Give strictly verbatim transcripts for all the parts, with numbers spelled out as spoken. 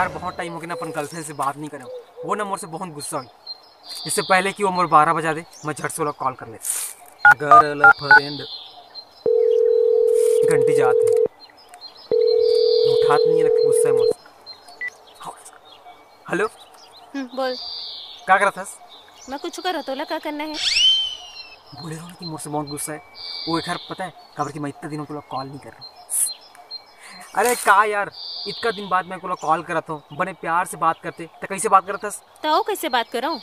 यार, बहुत टाइम हो गया ना अपन गर्लफ्रेंड से बात नहीं करे। वो ना मोर से बहुत गुस्सा हुई। इससे पहले कि वो मोर बारह बजा दे, मैं झट से ओला कॉल कर लेता। गर्लफ्रेंड घंटी जात है, उठात नहीं है, लगता गुस्सा है मोर से। हेलो। हम्म, बोल। का करत हस? मैं कुछ करो, तोला का करना है? बोले रहो ना कि मोर से बहुत गुस्सा है। वो एक हर पता है, काबर कि मैं इतना दिन हो तोला कॉल नहीं कर रहा। अरे का यार, इतना दिन बाद मैं तोला कॉल करत हूँ, बने प्यार से बात करते, तो कैसे बात करत हस? तो अउ कैसे बात करूँ?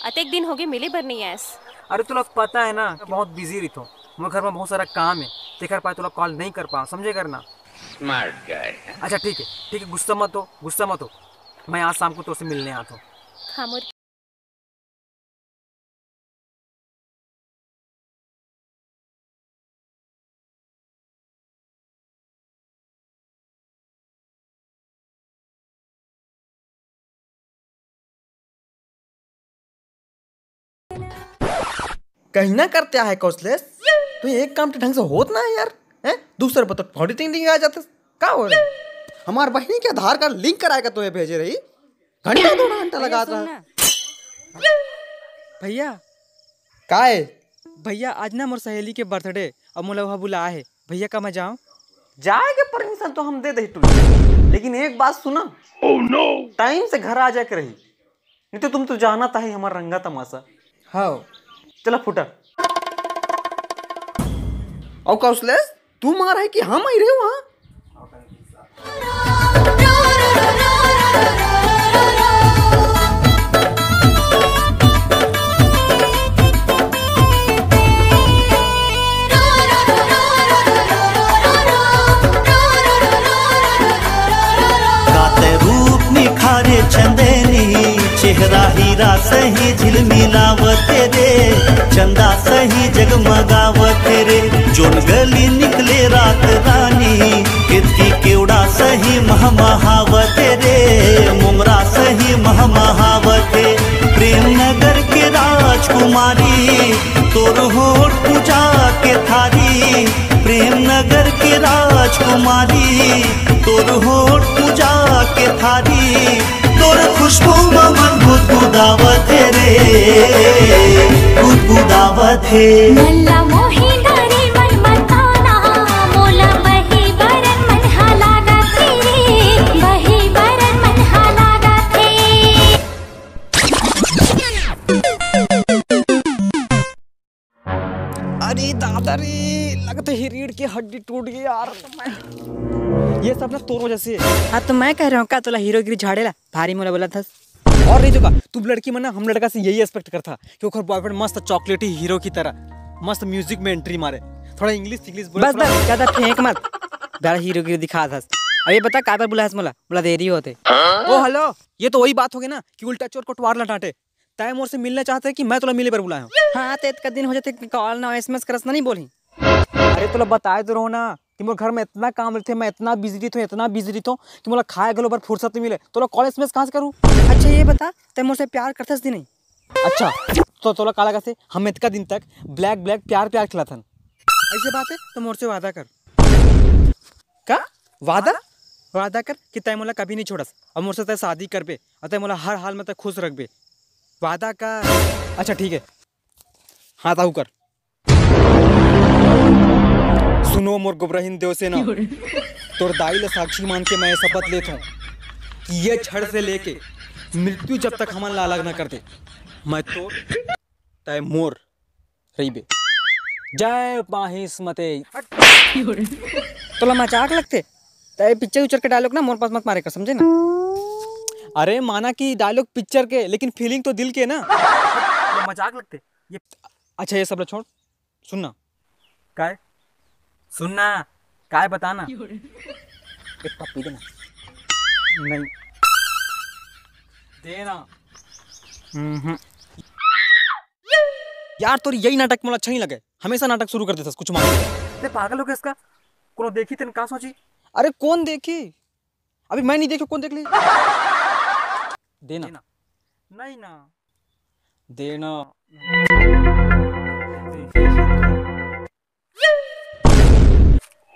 अतेक दिन होगे, मिले बर नहीं आयस। अरे तोला पता है ना, बहुत बिजी रहिथो, मोर घर में बहुत सारा काम है, तेखर पाए तोला कॉल नहीं कर पाऊँ, समझे करना। स्मार्ट गाय है। अच्छा ठीक है, ठीक है, गुस्सा मत हो, गुस्सा मत हो। मैं आज शाम को तोसे मिलने आता हूँ। हाँ, मोर कहना करते आहे कौशलेश, तो एक काम तो ढंग से होत ना है यार, हैं? दूसरे पर तो थोड़ी टिंग टिंग आ जाते। का हो रहा है? हमार बहिनी के आधार कार्ड लिंक कराए का तो ये भेजे रही, घंटा दो घंटा भैया, लगात सुन रहा। ना। भैया। काय? भैया, आज ना मोर सहेली के बर्थडे, अब मोला वहाँ बुलाए है। भैया, का मैं जाऊँ? जाए के परमिशन तो हम दे दही टुल्लू, लेकिन एक बात सुना। Oh no! टाइम से घर आ जाए के रही, नहीं तो तुम तो जानत ही हमार रंगा तमाशा। हाँ। चला फुटा। अउ कौशलेश, तुम आ रहे कि हम आई रहे वहाँ? काते रूप निखारे चंदेनी, चेहरा हीरा सही झिलमिलावत रे, चंदा सही जगमगावत रे। जोन गली निकले रात रानी, केतकी केवड़ा सही महमहावत रे, मोंगरा सही महमहावत रे। प्रेम नगर के राजकुमारी, तोर होठ पूजा के थारी। प्रेम नगर के राजकुमारी, तोर होठ पूजा के थारी। तोर खुशबू म मन गुदगुदावत हे रे, गुदगुदावत हे। नल्ला मोही डरे मन मताना, मोला बही बरन मन हा लागत हे रे, बही बरन मन हा लागत हे। अरे दादा रे, लगता है रीढ़ की हड्डी टूट गई यार। ये सब ना तोर वजह से। हाँ, तो मैं कह रहा हूँ, का तोला हीरोगिरी झाड़ेला? भारी मोला बोला था। और नहीं तो का, तुम लड़की मन ना हम लड़का से यही एक्सपेक्ट करता कि ओकर बॉयफ्रेंड मस्त चॉकलेटी हीरो की तरह मस्त म्यूजिक में एंट्री मारे, थोड़ा इंग्लिश इंग्लिश बोले, बस, थोड़ा बस, ज्यादा फेंक मत। बड़ा हीरोगिरी दिखा था। अब ये बता, काय पर बुलाया मोला? बोला देरी होते। ओ हेलो, ये तो वही बात हो गई ना कि उल्टा चोर कोटवार लटाटे। तय मोर से मिलना चाहते है कि मैं तोला मिले बर बुलाया हूँ? हाँ, तो इतना दिन हो जाते कि कॉल ना एसएमएस करस ना, नहीं बोली। अरे तोला बताए तो रहो ना कि मोर घर में इतना काम रहते, मैं इतना बिजी रहता हूँ, इतना बिजी रहता हूँ कि मोला खाए गलो बर फुर्सत नहीं मिले। तोला कॉल एसएमएस कहाँ से करूँ? अच्छा ये बता, तय मोर से प्यार करथस कि नहीं? अच्छा, तो तोला का लगा से हम इतना दिन तक ब्लैक ब्लैक प्यार प्यार खेला थन? ऐसे बात है तो मोर से वादा कर। का? वादा? वादा कर कि तय मोला कभी नहीं छोड़स और मोर से तय शादी करबे और तय मोला हर हाल में तय खुश रखबे। वादा कर। अच्छा ठीक है, हाँ ताऊ कर। सुनो मोर गोबरहीन देवसेना, तोर दाई ल साक्षी मान के मैं शपथ लेत हूँ कि ये क्षण से लेके मृत्यु जब तक हमन ला अलग न कर दे, मैं तोर तय मोर रहिबे। जय माहिस मते। तोला मजाक लगते? तय पिक्चर उच्चर के डायलॉग ना मोर पास मत मारे कर, समझे ना? अरे माना कि डायलॉग पिक्चर के, लेकिन फीलिंग तो दिल के ना। तोला मजाक लगते ये। अच्छा ये सब ला छोड़, सुन ना। काय? सुन ना, काय बताना? एक पप्पी देना। नहीं। देना। हम्म। यार तोर यही नाटक मोला अच्छा नहीं लगे, हमेशा नाटक शुरू कर देथस कुछ मांग। ते पागल हो गया इसका? कोनो देखी तेन का सोची? अरे कौन देखी? अभी मैं नहीं देखी, कौन देख ली? देना। देना। नहीं ना। देना।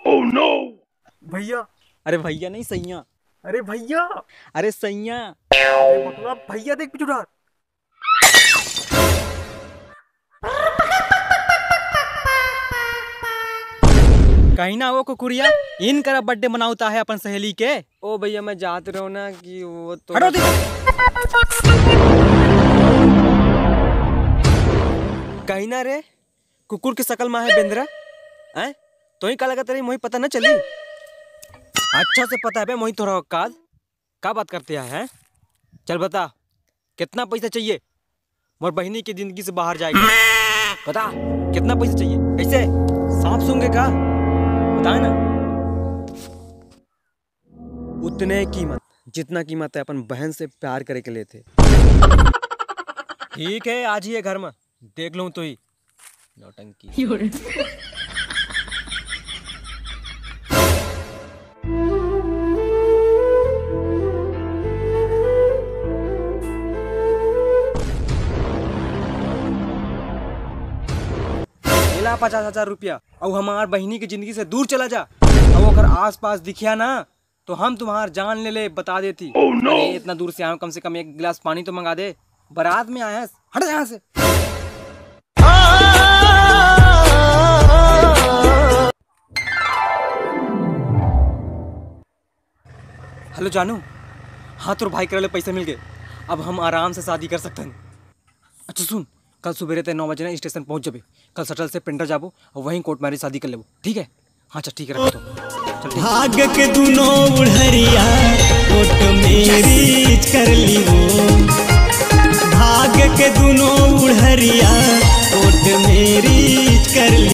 Oh no! भैया। अरे भैया नहीं, सैया। अरे भैया। अरे सैया। अरे बकला भैया, देख पीछू डार। कहीं ना वो कुकुरिया, इन करा बर्थडे मनावता है अपन सहेली के। ओ भैया, मैं जात रहो ना कि वो तो हटो दे। कहीं ना रे, कुकुर के शकल मा है बेंदरा। हैं? तो ही का लगत रही, मोही पता न चली। अच्छा से पता है बे, मोही तोरा औकात। का बात करते हैं, हैं? चल बता, कितना पैसा चाहिए मोर बहिनी के जिंदगी से बाहर जाएगा? बता, कितना पैसा चाहिए? कैसे? सांप सूंघे का? बताए ना। उतने कीमत, जितना कीमत है अपन बहन से प्यार करे के लेथे। ठीक है, आज ही है घर में, देख लूं तो ही। नौटंकी। ये ला पचास हजार रुपया, अउ हमार बहिनी के जिंदगी से दूर चला जा। अउ ओकर आसपास दिखिया ना, तो हम तुम्हार जान ले ले, बता देती। Oh, no! अरे, इतना दूर से आए हो, कम से कम एक गिलास पानी तो मंगा दे। बारात में आया है, हट यहाँ से। हेलो जानू, हाँ, तोर भाई करा ले पैसा मिल गए, अब हम आराम से शादी कर सकते हैं। अच्छा सुन, कल सुबेरे ते नौ बजे ना स्टेशन पहुंच जाबे। कल शटल से पेंड्रा जाबो और वहीं कोर्ट मैरिज शादी कर लेबो, ठीक है? हाँ, अच्छा, ठीक है, रख दो। चल, ठीक। भाग के दुनो उढ़रिया कोर्ट मैरिज कर ली वो। भाग के दुनो उढ़रिया